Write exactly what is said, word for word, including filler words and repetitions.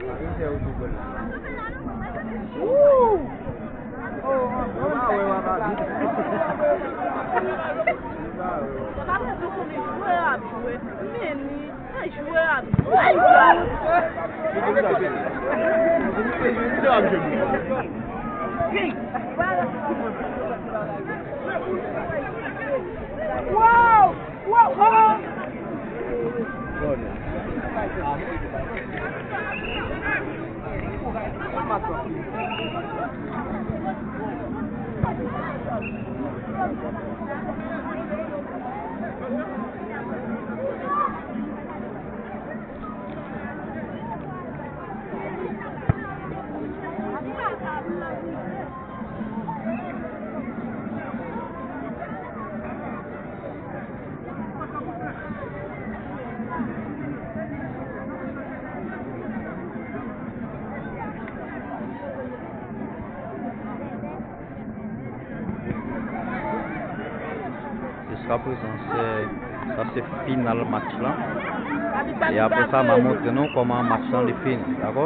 Yo pa wè w ap abite. Yo pa wè w. Jwè ap jwe. Men ni. Jwè ap jwe. Wow! Wow! Oh! Jiska prezan, se, sa se final match lan. E apre sa, m a montre nou kòman match lan li fini, dakò?